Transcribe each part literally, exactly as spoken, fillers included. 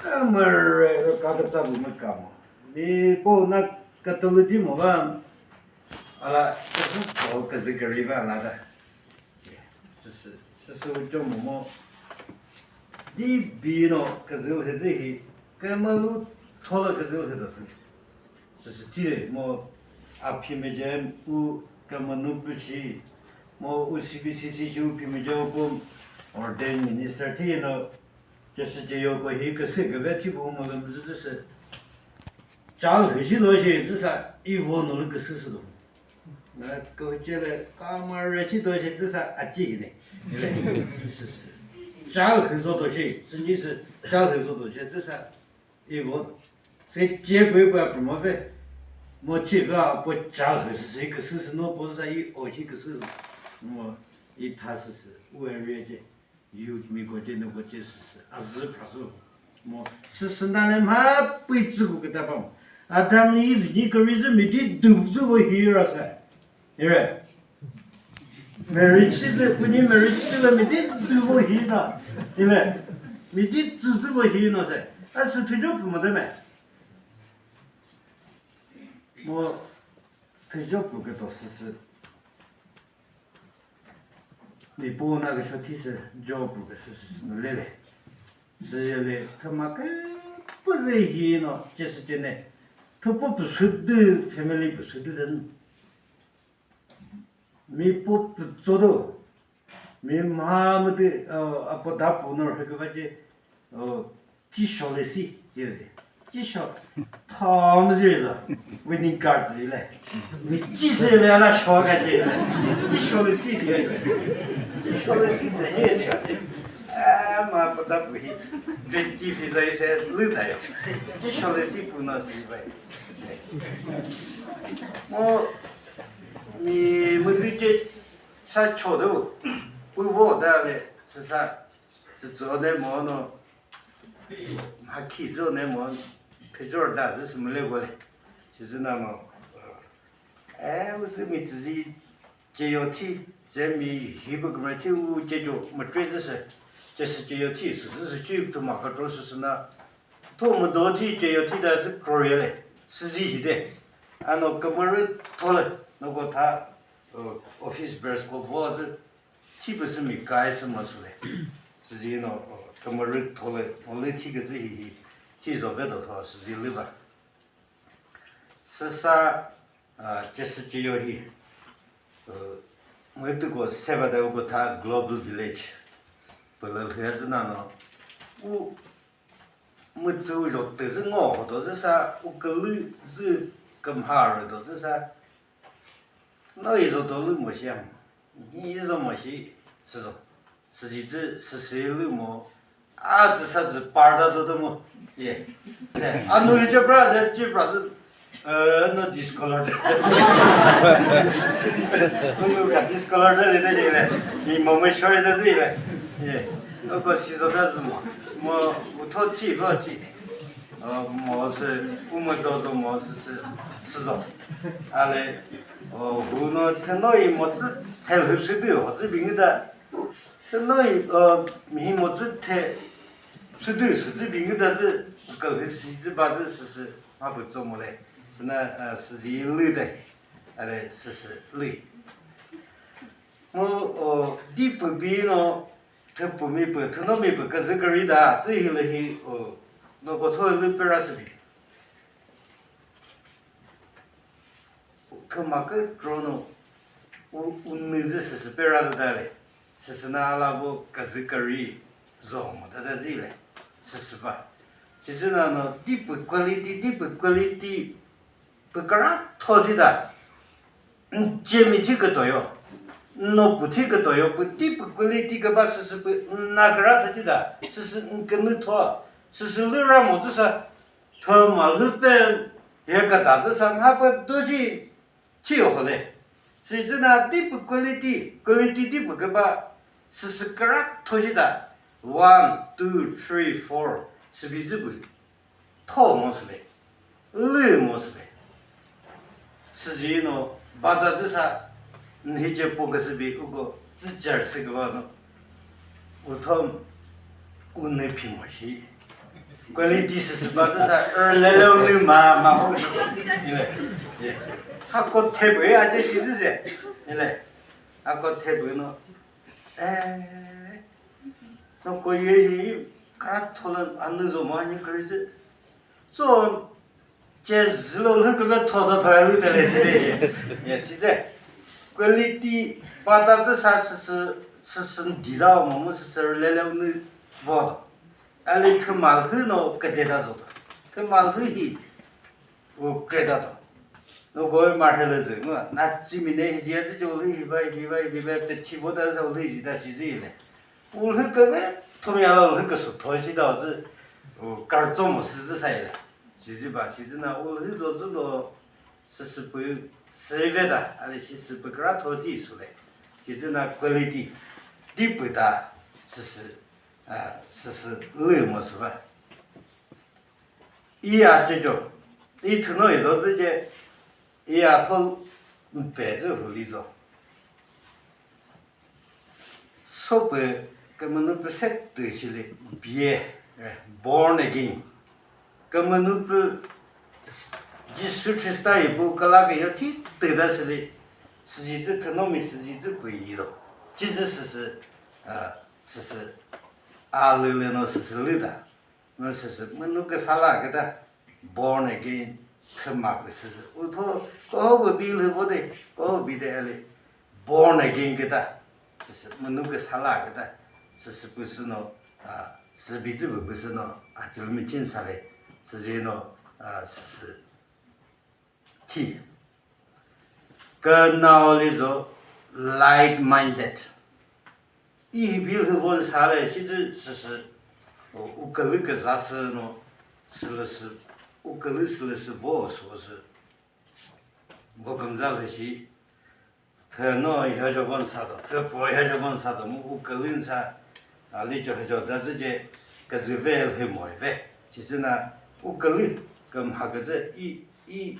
Mürü kakatsa bu mükamo. Mi po na katolüji mo ba. Ala, kızı po kızı gari ba ala da. Süsü, süsü uco mo mo. Di bino kızıl hezi hi. Kamalu thola kızıl hezi. Süsü tire mo aphi meje u kamanu püshi. Mo u C B C C shi u phi meje u pum ordained minister tino. Jesi je yoko hi küsü küve thi bu mo lüm zü zü sü. Chal hüshi lo shi zü sa i vo no lü küsü sü do. Na ko chele kamar chi do shi zü sa a chi hi ne. Chal hü zo do shi, zü ni sü chal hü zo do shi zü sa i vo. Se che pü pü pü mo ve. Mo chi va po chal hü sü sü küsü sü no po sa i o shi küsü sü. Mo i tha sü sü. U area je. Youth mi ko che no ko che sü sü. A zü pra sü. Mo sü sü na le ma pü tsü ku küta pa mo. Adam ni Eve ni kürüzü mi di du zü vo hi ra sa. Ire. Marriage de kuni marriage de la mi di du vo hi na. Ile. Mi di du zü vo hi na se. A sü thu jo pü mo de me. Mo thu jo pü ke to sü sü. Mi pu na ke sho thi sü jo pü ke sü sü sü no le le. Sü ye le thüma ke pü zü hi no che sü che ne. Thu pu pü sü dü family pü sü dü zü. Mi pu pü tso do. Mi mha mütü, uh, apo da pu no rhü küva ce, uh, chi sho le si, zirzi. Chi sho, thom zirzi. Wedding card zi le. Mi chi se le ala sho ka ce le. Chi sho le si zi le. Chi sho le si zi le zi le. Ah, ma apo da pu hi. Twenty fi za yi se lü ta yo. Chi sho le si pu no si bai. Mo, mi mütü ce, sa cho de, pu vo da le, sü sa, zü zü ne mo no, ha khi zü ne mo, phe jor da zü sü mü le go le. Shi zü na mo, eh, u sü mi zü zi, je yo thi, je mi hi bu kümre thi u je jo mo tre zü sü, je sü je yo thi, sü zü sü ju tu ma ka tro sü sü na, Tho müdo thi che yo thi da zü kro ye le, süzi hi de. Ano kümürü tho le, no ko tha, uh, office bearers ko vo zü, thi pü sü mi kai sü ma sü le. Süzi no, uh, kümürü tho le, no le thi küzü hi hi, thi zo ve do tho süzi lü ba. Süsa, uh, che sü che yo hi, uh, mütü ko seva de ko tha global village. Pü le lhü zü na no, u, Mu tsü u zho tü zü ngo ho do zü sa, u külü zü kümha rü do zü sa, no i zo do lü mo shi ang, i zo mo shi, sü zo, sü ji zü, sü sü lü mo, a zü sa zü par da do do mo, ye. Zü, a nu i zü bra zü, zü bra zü, Aa, no discolor. Unu ka discolor da le da le. Ni mo mo shori da le. Ye. Oko sizo da zmo. Mo utho chi vo chi. O mo se umo dozo mo se se sizo. Ale o huno teno i mo tsu tel hüpsü du ho tsu bingi da. Teno i o mi mo tsu te sü du sü tsu bingi da zü kal hüsi zü ba zü se se. Mha pü tso mo le, süna, ah, süzi lü de, ale süsü lü. Mu, o, di pü bi no, thüpumi pü, thünomi pü, küzü küri da, zü hi lü hi, o, no ko tho lü pera sübi. Thüma kükro no, u, unü zü süsü pera lü da le, süsü na ala bu küzü küri zo mo da da zü le, süsü ba. Sizü na no, di pü quality, di pü quality, pü kara tho thi da. N che mi thi küto yo. No pü thi küto yo, pü di pü quality küba süsü pü na kara tho thi da. Süsü n künü tho. Süsü lü ra mo zü sa. Thüma lü pe ye ka da zü sa mha pü do ji. Thiyo hole. Sizü na di pü quality, quality di pü küba, süsü kara tho shi da. One, two, three, four. Sübi zü pü tho mo süle. Lü mo süle. Süzi no, bada zü sa, nhi je po küsübi, uko zü jar sü küba no. Uthom, unü phi mo shi. Quality süsü ba tsü sa, er lele u nü ma, ma ho. Ile. Ye. Ha ko the bu ya je shi zü se. Ile. Ha ko the bu no. Eh. No ko ye yi, ka thola anü zo ma ni kri zü. Zo, che zü lo lü küve thoda thoya lü de le shi de ye. Ye, shi zü. Quality ba ta tsü sa süsü, süsü di da mo mo süsü lele u nü vo. A lü thüma lhü no küde ta zo ta. Thüma lhü hi u kre ta to. No goy ma rhe lü zü ngo. Na chi mi ne hi zia zü cho lhü hi bai, hi bai, hi bai, pe thi vo ta sa u lhü zi ta shi zi le. U lhü küve thüma ya la u lhü küsü thoi shi ta zü. U kar zo mo sü zü sa le. Shi zi ba, shi zi na u lhü zo zü lo süsü pü sü ve ta. A lü shi sü pü kra tho ti su le. Shi zi na quality. Di pü ta süsü. A, süsü lü mo sü va. I a ce co, i thüno i do zü ce, i a tho mpe zü hu li zo. So pü kümünu pü se tü shi li bie, eh, born again. Kümünu pü Jisu Khrista yi bu kala ke yo thi tü da shi li, süzi zü thüno mi süzi zü pü yi do. Jisu süsü, a, süsü a lü lü no süsü lü da. No süsü münu küsa la küta born again thüma pü süsü. U tho ko bu bi lü bo de, ko bi de ali born again küta süsü münu küsa la küta süsü pü sü no, a, sübi zü pü pü sü no, a, tülmi chin sa le süsü no, a, süsü thi. Künao li zo, like-minded. I hi bil hü von sa le shi zü süsü, u, u külü küza sü no, sülüsü, u külü sülüsü vo sü sü. Vo kümüza lü shi, thüno hya zho von sa do, thü po hya zho von sa do, mu u külü sa, a, li zho zho da zü ce, küzü ve lhü mo ve. Shi zü na, u külü, kümha küzü, i, i,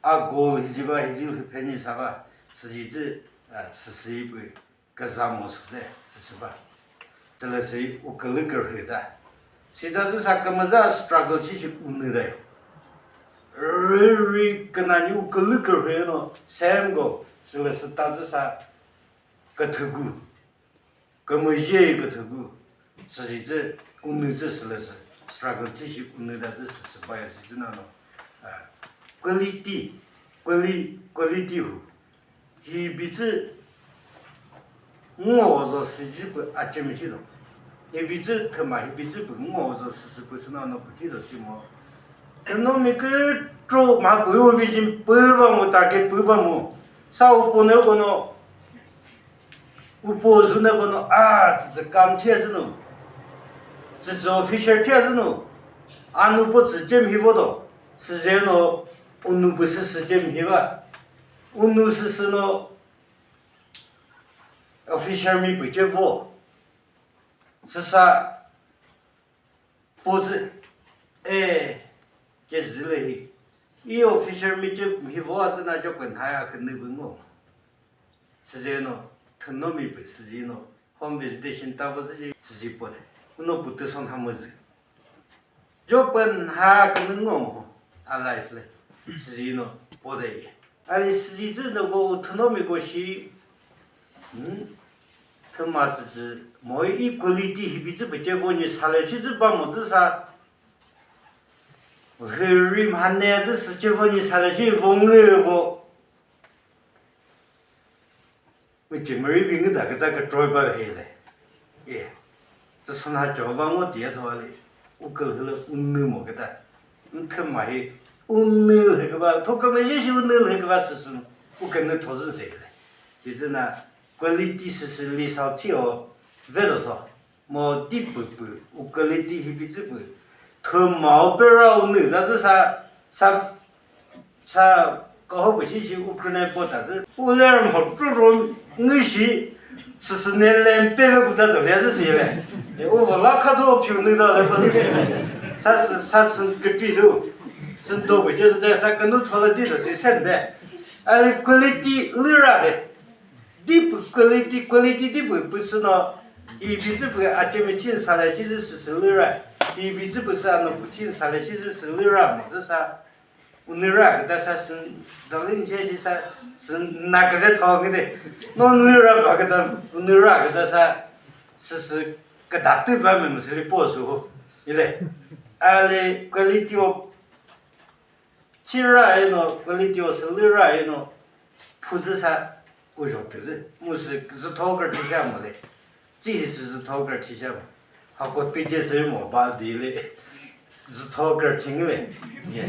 a goal hi zü ba, hi zü lhü phe ni sa ba, süzi zü, a, süsü pü, küza mo sü zü, süsü ba. Sülüsü u külü kürhü da. Sita zü sa kümüza struggle shi shi unü de. Ri ri künani u külü kürhü no same goal. Sülüsü ta zü sa küthügu. Kümüzhe küthügu. Süzi zü unü zü sülüsü struggle shi shi unü da zü süsü ba ya süsü na no. A, quality, quali-, quality hu. Hi bi zü ngo zo süzi pü a cemi thi do. Hi bi zü thüma hi bi zü pü ngo zo süsü pü sü na no pü thi do shi mo. Eno mi kükro ma pü u vision pü ba mu, target pü ba mu. Sa u po ne kono, u po zu ne kono, a, zü kam thi zü no. Zü official thi zü no. A nu po zü cemi hi vo do. Süzi no, u nu pü sü sü cemi hi va. U nu süsü no official mi pü ce vo. Süsa po zü, e, ce zü le hi. I official mi ce hi vo a zü na co pü nha ya künü pü ngo. Süzi no, thüno mi pü süzi no, home visitation ta vo zü ce süzi po de. Uno pü tüson ha müzü. Job pü nha künü ngo mo, a life le. Süzi no po de ye. Ani süzi zü no go thüno mi go shi, hmm? Thüma zü zü, mo equality hi bi zü pü ce vo ni sa le shi zü ba mo zü sa. Lhüri mhane zü sü ce vo ni sa le shi vo ngü vo. Mi cemeri bi ngü da küta kütroi ba he le. Ye. Tü suna cho ba ngo die tho le. U külü le u nü mo küta. N thüma hi u nü le küba. Tho kümüzhe shi u nü le küba süsü. U künü tho zü se le. Ci zü na quality süsü li sao thi o. Ve do tho. Mo ti pü pü, u külü ti hi bi zü pü. Thüma opera u nü da zü sa, sa, sa, kaho pü shi shi Ukraine po ta zü. U ler mo tru ro ngü shi, sü sü ne lem pe ve ku ta zü le zü si le. E, u vo la kha do phi u nü da le pa zü si le. Sa sü, sa sü kü ti du. Sü do pü ce zü de sa künü thola di zü si sen de. A le quality lü ra de. Di pü quality, quality di pü pü sü no, i bi zü pü a cemi chin sa le chi zü sü sü lü ra. Hi bi zü püsa no putin sa le shi zü sü lira mo zü sa. Unira küta sa sü dalin che shi sa sü na küve tho ngi de. No unira ba küta unira küta sa sü sü küta tü ba mi mu sü li po su ho. Ile. Ale quality of chira eno, quality o sülira eno, phuzü sa, uzho tüzü, mu sü zütho kar thisha mo le, tsi hi sü zütho kar thisha mo, hako tüje sü mo, ba di le, zütho kar thing le, ye,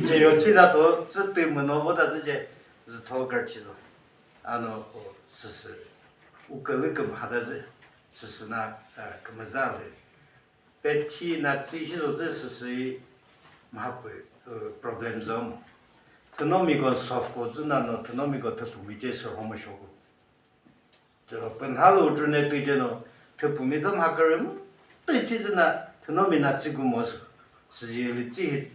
che yo chi da to, zü tü mo no vo da zü che, zütho kar thizo, ano, o, sü sü, u külü kümha da zü, sü sü na, eh, kümüza le, Pethi na tsi shi zo zü süsü mha pü, uh, problem zo mo. Thünomi ko soft ko zü na no thünomi ko thüpumi ce sürho mo shoko. Cho pünha lo utru ne tü ce no thüpumi tho mha kürü mu tü chi zü na thünomi na tsi gu mo sü. Süzi li tsi hi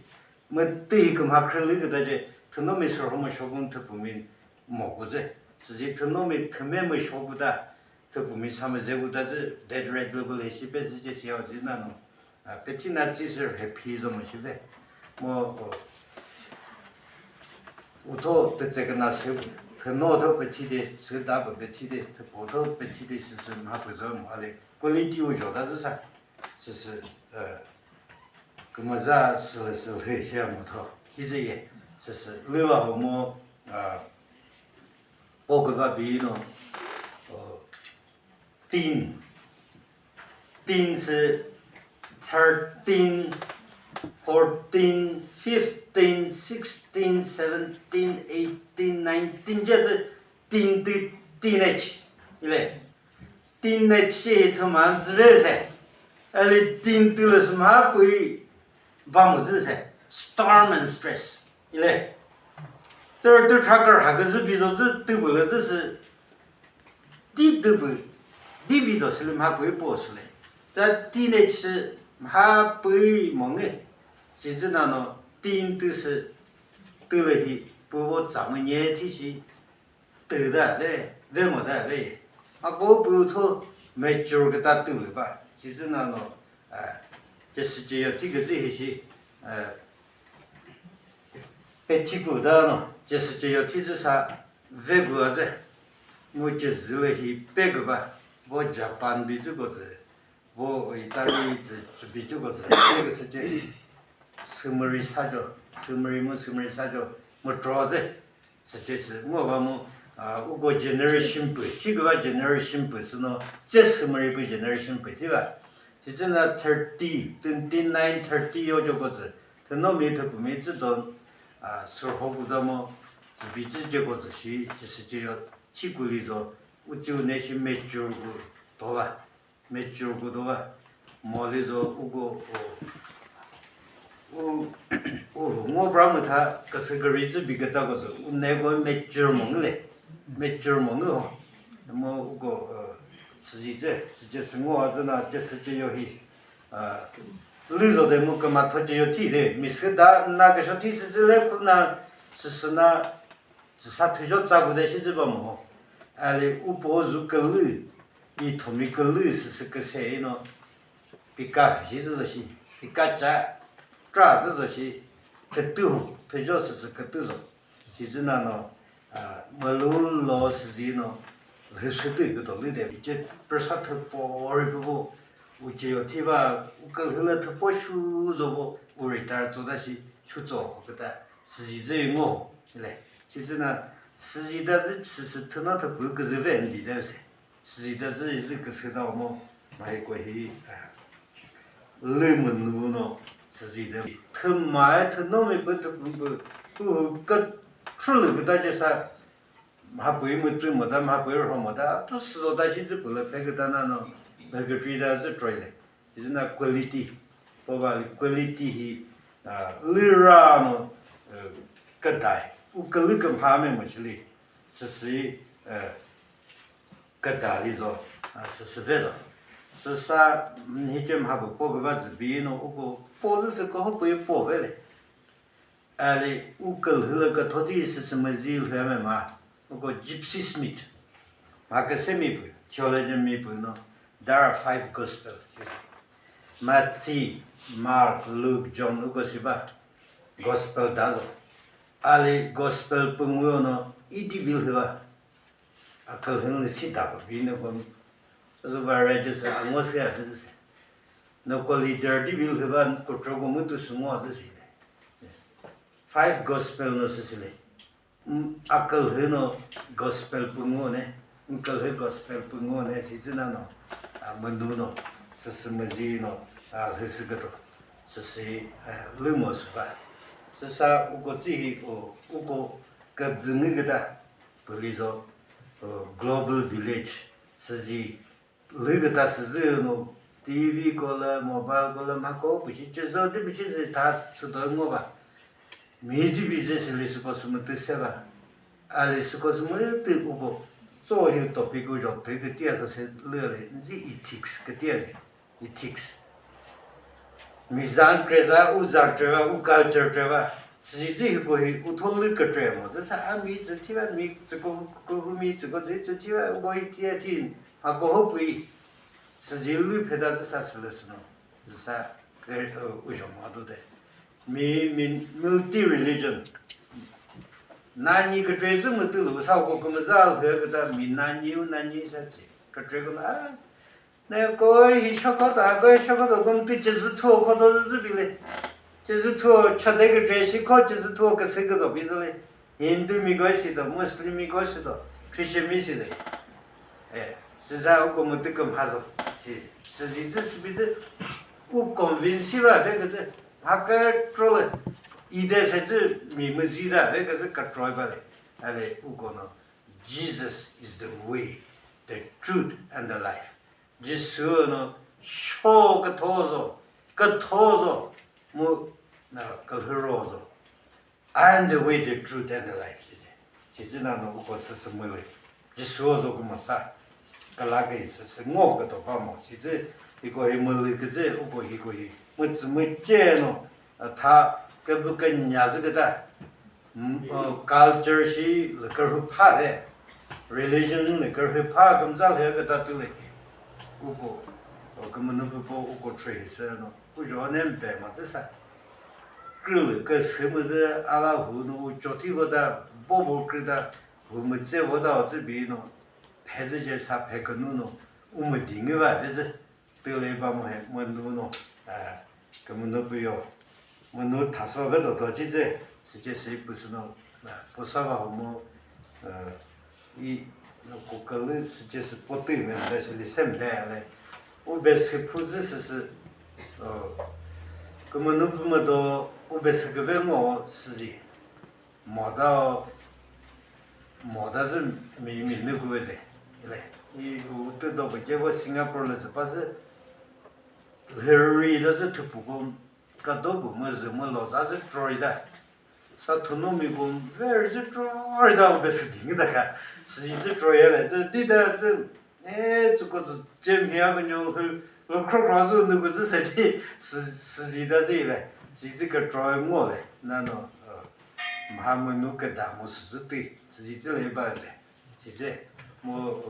mü tü hi kümha khrü lü küta ce thünomi sürho mo shoko thüpumi mo ku zü. Süzi thünomi thüme mo shoko ta Thüpumi sa müzü küta zü dead red global he shi pe zü ce siya zü na no. A, pethi na tsi sür he phi zo mo shi ve. Mo, o, utho tütse küna sü, thüno tho pethi de, sü da pü pethi de, thüpo tho pethi de sü sü mha pü zo mo, ale quality u jo da zü sa. Sü sü, eh, kümüza sülü sülü shi ya mo tho. Hi zü ye, sü sü, lüva ho mo, ah, po küva bi no, oh, Teen. Teen sü thirteen, fourteen, fifteen, sixteen, seventeen, eighteen, nineteen ce zü teen tü teenage. Ile. Teenage shi hi thüma züve se. Eli teen tü lü sü mha pü ba mu zü se. Storm and stress. Ile. Tür tü thakar ha küzü bizo zü tü bülü zü sü di tü bü, di bizo sü lü mha pü po sü le. Za teenage sü mha pü mo nge. Sizü na no teen tü sü tü lü hi pü vo tsa mu nye thi shi tü da ve, ve mo da ve. A ko pü tho mature küta tü lü ba. Sizü na no, a, ce sü ce yo thi küzü hi shi, a, Pe thi küta no, ce sü ce yo thi zü sa ve küa zü. Mu ce zü lü hi pe küba, vo Japan bi zü ko zü, vo Italy zü, zü bi zü ko zü, pe küsü ce sümüri sa co, sümüri mu sümüri sa co, mu tro zü. Sü ce sü, ngo ba mu, a, uko generation pü, thi küba generation pü sü no, ce sümüri pü generation pü thi ba. Sizü na thirty, twenty-nine, thirty yo co ko zü, Thünomi thüpumi tsü don, a, sürho küta mo, tsübi tsü ce ko tsü shi, ce sü ce yo, thi kuli zo, u tsü u ne shi mature ku do va, mature ku do va, mo li zo, u ko, o, u, u, ngo bra mütha, küsü küri tsü bi küta ko tsü, u ne ko mature mo ngi le, mature mo ngi ho, mo u ko, o, süzi tsü, süzi tsü ngo a tsü na, ce sü ce yo hi, A, lü zo de mu küma tho ce yo thi de, mi sü da na küsho thi sü sü le khu na, sü sü na, sü sa thüzho tsa ku de shi zü ba mo. A le u po zu külü, i thomi külü sü sü küse i no, pika shi zü zo shi, pika cha, tra zü zo shi, kütü ho, thüzho sü sü kütü zo. Shi zü na no, a, mülü lo süzi no, lhü sü tü küdo lü de, ce püsa thüpo ri pü vo, u ce yo thi va, u külhü lü thüpo shu zo vo, u retire tso ta shi, shu tso küta, süzi zü ngo, le. Shi zü na, süzi ta zü sü sü thüna thüpü küzü ve ndi de se. Süzi ta zü, zü küsü ta mo, mai ko hi, a, lü münu no, süzi ta. Thüma e thünomi pü thüpü pü, pü kü, thülü küta ce sa, mha pü mütü müta, mha pü rho müta, tu süzo ta shi zü pü lü phe küta na no, lü kütri ta zü troi le. Zü na quality, po ba quality hi, a, lü ra no, e, küdai, u külü kümha me mo chili, süsü, e, küda li zo, a, süsü ve do. Süsa, mm, hi ce mha pü po küba zü bi no, u ko po zü sü ko ho pü po ve le. A le, u külhü lü kütho thi süsü müzi lhü me ma, u ko Gypsy Smith. Ma küse mi pü, theologian mi pü no, there are five gospel. Matthew, Mark, Luke, John uko si ba. Gospel da zo. Ali gospel püngu no idi bil hiba. Akal hing ni si da ko bi ne ko. So ba register angos ya de se. No ko leader di bil hiba ko tro ko mutu sungo de se. Five gospel no se se le. Akal hü no gospel püngu ne, akal hü gospel püngu ne, si zü na no, a, münu no, süsü müzi no, a, hüsü küdo, süsü, a, lümo süba. Süsa uko tsihi, o, uko kübüngi küta, pülizo, o, global village, süzi, lü küta süzü no, T V ko lü, mobile ko lü, mha ko püshi, chüzo di püshi zi ta südo ngo ba. Mi di bi zi sili süko sümütü se ba. Ali süko sümütü uko. So hi topic u jok te kütia to se lü le, zi ethics kütia le. Ethics. Mi zan kreza, u zan treva, u culture treva. Süzi zi hi ko hi u tho lü kütre mo. Zasa a mi zi thiva, mi zi ko, ko mi zi ko zi zi thiva, uko hi tia chin. Hako hopui, süzi lü pheta züsa sülüsü no, züsa kre-, ü, uzho ma tu de. Mi, mi, multi religion. Nani kütre zü mütü lü, sa ko kümüza lhü küta mi nani u nani sa tsi. Kütre kümüza, a, ne ko hi shoko ta, ko hi shoko ta, kümütü chizü thuo ko to zü zü bile. Chizü thuo chade kütre shi ko chizü thuo küsü küto bizole. Hindu mi ko shi do, Muslim mi ko shi do, Christian mi shi do. Eh, süza uko mütü kümha zo. Si, süzi zü sübi zü, u convince ba ve küzü, ha control, ide se zü mi müzi da ve küzü control ba le. Ale uko no, Jesus is the way, the truth and the life. Jisu no sho kütho zo, kütho zo, mu na külhüro zo. I am the way, the truth and the life, shi shi. Shi zü na no uko süsü müle. Jisu zo kümüsa, kala ke süsü ngo küto ba mo. Shi zü iko hi müle küzü, uko hi ko hi. Mütsü müche no, a, tha kübü künya zü küta. M-, o, culture shi lü kürhü pha de, religion lü kürhü pha kümüza lü küta tüle. Uko, o, kümünu püpo uko trade sü no, ujo ne mpe ma zü sa. Kürü lü küsü müzü ala hu no, u choti vota, bobo kürü ta, hu mütse vota o zü bi no, phe zü je sa phe künu no, u müdingi va ve zü. Tüle ba mo he, mo nu no, eh, kümünu pü yo. Mo nu thaso ve do do chi zü, süce sü pü sü no, eh, pü sa va ho mo, eh, i, no, ko külü süce sü po tü me, be sü li sem be le. U be sü phu zü sü sü, oh, kümünu pü mo do, u be sü küve ngo süzi. Moda, moda zü mi, mi nü kuve zü. Le, i u tü do bu ce vo Singapore lü zü pa zü, lhüri la zü thüpu ko, ka do bu mü zü mü lo za zü troi da. Sa thünu mi ko very zü troi da, u be sü ding da ka. Sü zü troi ya le, zü di da zü, eh, tsü ko zü cem ya ko nyo lhü, lo kro kro zü nü ko zü sa di, sü, sü zi da zü le, sü zü ka troi ngo le, na no, eh. Mha münu küda mu süsü tü, süzi zü le ba le. Süzi, mu,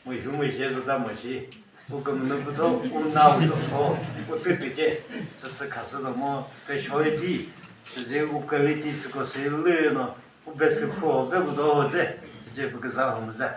mu hu mu je zü da mu shi. U kümünu pü tho, u na u do tho, u tü tü ce, süsü khasü do mu, kü shoi di, süzi u quality süko sü lü no, u be sü kho, be bu do ho zü, süzi bu küza ho mu zü.